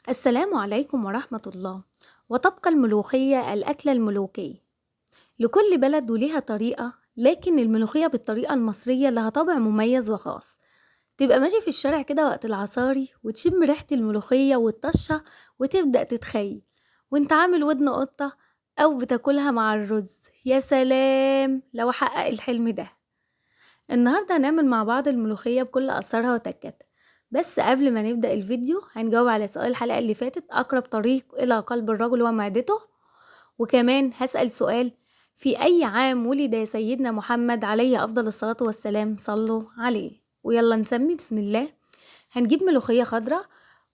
السلام عليكم ورحمة الله. وتبقى الملوخية الأكلة الملوكية لكل بلد وليها طريقة، لكن الملوخية بالطريقة المصرية لها طابع مميز وخاص. تبقى ماشي في الشارع كده وقت العصاري وتشم ريحة الملوخية والطشة وتبدأ تتخيل وانت عامل ودن قطة أو بتاكلها مع الرز. يا سلام لو حقق الحلم ده. النهاردة هنعمل مع بعض الملوخية بكل أثرها وتكاتها. بس قبل ما نبدأ الفيديو هنجاوب على سؤال الحلقة اللي فاتت، أقرب طريق إلى قلب الرجل ومعدته. وكمان هسأل سؤال، في أي عام ولد سيدنا محمد عليه أفضل الصلاة والسلام؟ صلوا عليه. ويلا نسمي بسم الله. هنجيب ملوخية خضراء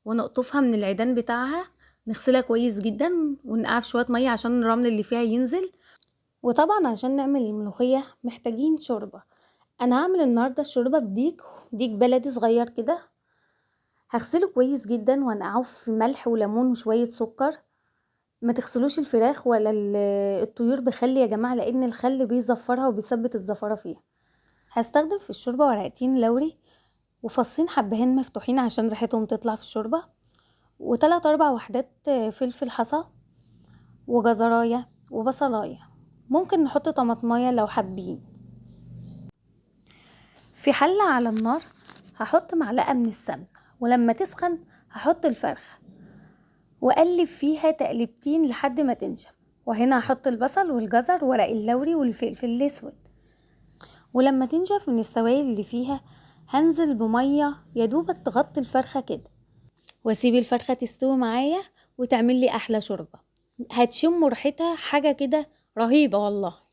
ونقطفها من العيدان بتاعها، نغسلها كويس جدا ونقع في شوية مية عشان الرمل اللي فيها ينزل. وطبعا عشان نعمل الملوخية محتاجين شوربة. أنا هعمل النهاردة الشوربة بديك، ديك بلدي صغير كده. هغسله كويس جدا وانقعه في ملح وليمون وشوية سكر. ما تغسلوش الفراخ ولا الطيور بخل يا جماعة، لان الخل بيزفرها وبيثبت الزفرة فيها. هستخدم في الشوربة ورقتين لوري وفصين حبهان مفتوحين عشان ريحتهم تطلع في الشوربة، وتلات اربع وحدات فلفل حصى وجزراية وبصلاية. ممكن نحط طماطماية لو حابين. في حلة على النار هحط معلقة من السمنة، ولما تسخن هحط الفرخة واقلب فيها تقلبتين لحد ما تنشف. وهنا هحط البصل والجزر ورق اللوري والفلفل الاسود. ولما تنشف من السوائل اللي فيها هنزل بمية يدوبك تغطي الفرخة كده، واسيب الفرخة تستوي معايا وتعمل لي احلى شوربة. هتشموا ريحتها حاجة كده رهيبة والله.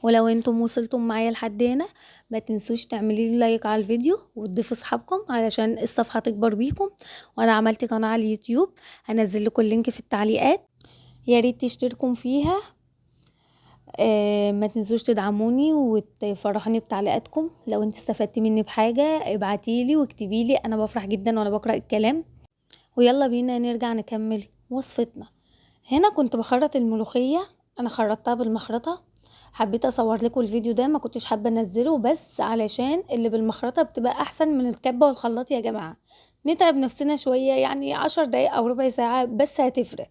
ولو انتم وصلتم معايا لحد هنا ما تنسوش تعملي لي like على الفيديو وتضيفوا اصحابكم علشان الصفحة تكبر بيكم. وانا عملت قناة على اليوتيوب، هنزل لكم ال link في التعليقات، يا ريت تشتركوا فيها. ما تنسوش تدعموني وتفرحوني بتعليقاتكم. لو انت استفدتي مني بحاجة ابعتيلي واكتبيلي، انا بفرح جدا وانا بقرأ الكلام. ويلا بينا نرجع نكمل وصفتنا. هنا كنت بخرط الملوخية، انا خرطتها بالمخرطة. حبيت اصور لكم الفيديو ده، ما كنتش حابة انزله بس علشان اللي بالمخرطه بتبقى احسن من الكبه والخلاط يا جماعة. نتعب نفسنا شوية، يعني 10 دقايق او ربع ساعة بس هتفرق.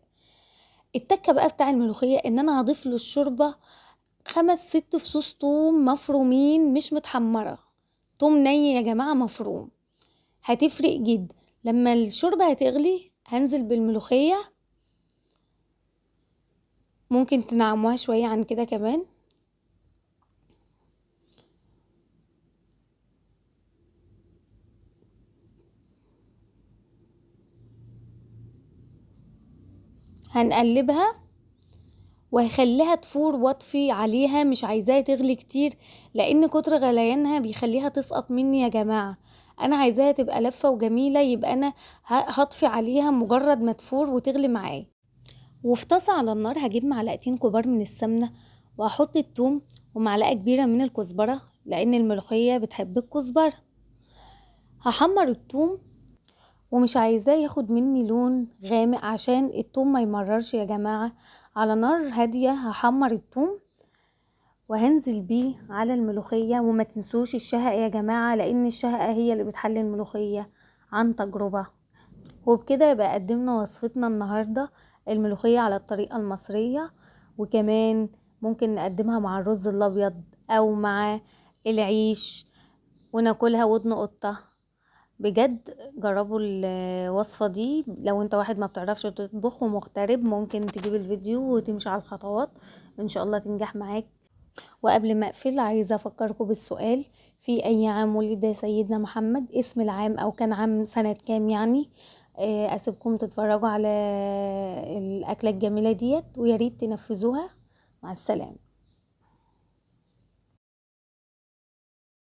التكه بقى بتاع الملوخية ان انا هضيف له الشوربة 5-6 فصوص توم مفرومين مش متحمره، توم ني يا جماعة مفروم، هتفرق جدا. لما الشوربة هتغلي هنزل بالملوخيه، ممكن تنعموها شوية عن كده كمان. هنقلبها وهخليها تفور واطفي عليها، مش عايزاها تغلي كتير لان كتر غليانها بيخليها تسقط مني يا جماعة. انا عايزاها تبقى لفه وجميلة، يبقى انا هطفي عليها مجرد ما تفور وتغلي معايا. وفي طاسه على النار هجيب معلقتين كبار من السمنة وهحط الثوم ومعلقة كبيرة من الكزبره لان الملوخية بتحب الكزبره. هحمر الثوم ومش عايزاه ياخد مني لون غامق عشان الثوم ما يمررش يا جماعة. على نار هادية هحمر الثوم وهنزل بيه على الملوخية. وما تنسوش الشهقه يا جماعة، لان الشهقه هي اللي بتحلي الملوخية عن تجربه. وبكده يبقى قدمنا وصفتنا النهارده، الملوخية على الطريقة المصرية. وكمان ممكن نقدمها مع الرز الابيض او مع العيش وناكلها ودن قطة. بجد جربوا الوصفة دي. لو انت واحد ما بتعرفش تطبخ ومغترب ممكن تجيب الفيديو وتمشي على الخطوات، ان شاء الله تنجح معاك. وقبل ما اقفل عايزه افكركم بالسؤال، في اي عام ولد سيدنا محمد؟ اسم العام او كان عام سنة كام يعني. اسيبكم تتفرجوا على الاكلة الجميلة ديت ويا ريت تنفذوها. مع السلامة.